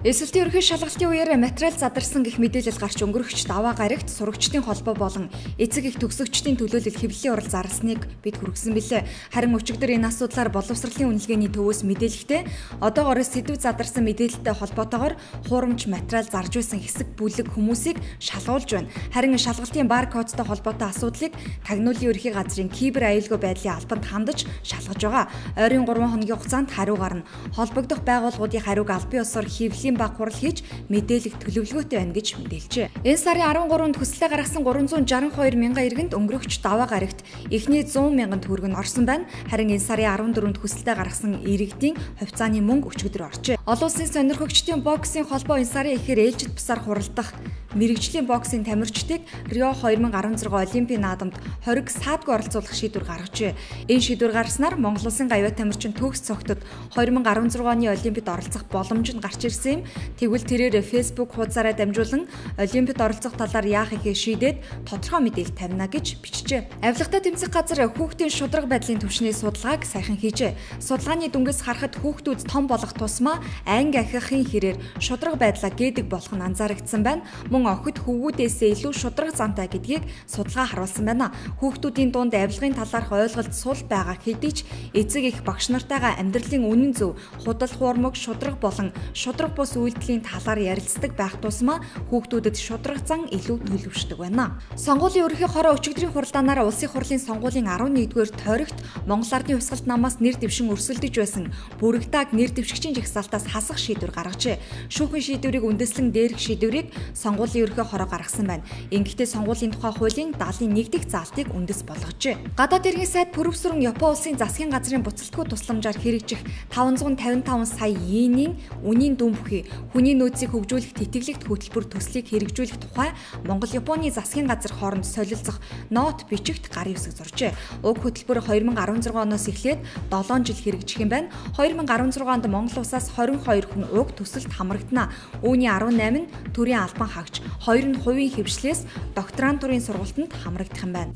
Эсэлтийн ерөнхий шалгалтын үеэр материал задарсан гэх мэдээлэл гарч өнгөрөгч даваа гарагт сурагчдын холбоо болон эцэг их төгсөгчдийн төлөөлөл хэвлэлийн урал зарласныг бид хүргэсэн билээ. Харин өчигдөр энэ асуудлаар боловсролын үнэлгээний төвөөс мэдээлэхдээ одоогоор сэдв задарсан мэдээлэлтэй холбоотойгоор хуурамч материал зарж байсан хэсэг бүлэг хүмүүсийг шалгуулж байна. Харин шалгалтын бар кодтой холбоотой асуудлыг тагнуулын ерөнхий газрын кибер аюулгүй байдлын албанд хандаж шалгаж байгаа. Ойрын 3 хоногийн хугацаанд хариу гарна. Холбогдох байгууллагуудын хариуг албан ёсоор хэвлэлийн баг хурал хийж мэдээлэх төлөвлөгөөтэй байна гэж мэдээлжээ. Энэ сарын 13-нд хүслээ гаргасан 362 мянган иргэнд өнгөрөгч даваа гарагт эхний 100 мянган төгрөг нь орсон байна. Харин энэ сарын 14-нд хүсэлтээ гаргасан иргэдийн хувьцааны мөнгө өчигдөр оржээ. Олон улсын сонирхогчдын боксын холбоо энэ сарын эхээр ээлжид бусаар хуралдах мэрэгжлийн боксын тамирчдыг Рио 2016 Олимпийн наадамд 20 саадгүй оролцуулах шийдвэр гаргажээ. Энэ шийдвэр гаргаснаар Монгол улсын гавьяа тамирчин төгс цогтод 2016 оны Олимпиад оролцох боломж нь гарч ирсэн юм. Тэгвэл тэрээр Facebook хуудасаараа дамжуулан Олимпиад оролцох талаар яах ихээ шийдээд тодорхой мэдээлэл тавина гэж бичжээ. Авилгатай тэмцэх газар хүүхдийн шударга байдлын түвшний судалгааг саяхан хийжээ. Судалгааны дүнгээс харахад хүүхдүүд том болох тусмаа анги ахихын хэрээр шударга байдлаа гээдэг болох нь анзаарэгдсэн байна. Мөн охид хөвгүүдээсээ илүү шударга замтай гэдгийг судалгаа харуулсан байна. Хүүхдүүдийн дунд авилгын талаарх ойлголт сул байгаа хэдий ч эцэг их багш нартайгаа амьдралын үнэн зөв, худал хуурмаг, шударга болон шударга бус үйлдэлийн талаар ярилцдаг байх тусмаа хүүхдүүдэд шударга зан илүү төлөвшдөг байна. Сонгуулийн ерөнхий хороо өчигдрийн хуралдаанаар Улсын хурлын сонгуулийн 11-р тойрогт Монгол Ардын хувьсгалт намаас нэр дэвшин өрсөлдөж байсан Бүрэгдааг нэр дэвшигчийн жагсаалтаас хасах шийдвэр гаргажээ. Шүүхийн шийдвэрийг үндэслэн дээрх шийдвэрийг сонгуулийн ерөнхий хороо гаргасан байна. Ингэхдээ сонгуулийн тухай хуулийн 71 дэх заалтыг үндэс болгожээ. Гадаад хэргийн сайд пүрэвсрэн Япон улсын засгийн газрын буцалтгүй тусламжаар хэрэгжих 555 сая йенийн үнийн дүн бүхий хүний нөөцийг хөгжүүлэх тэтгэлэгт хөтөлбөр төслийг хэрэгжүүлэх тухай Монгол Японы засгийн газар хооронд солилцох нот бичигт гарын үсэг зуржээ. Уг хөтөлбөр 2016 оноос эхлээд 7 жил хэрэгжих юм байна. 2016 онд Монгол улсаас 22 хүн уг төсөлд хамрагдана. Үүний 18 нь төрийн албан хаагч, 2 нь хувийн хвшлээс докторантурын сургалтанд хамрагдах юм байна.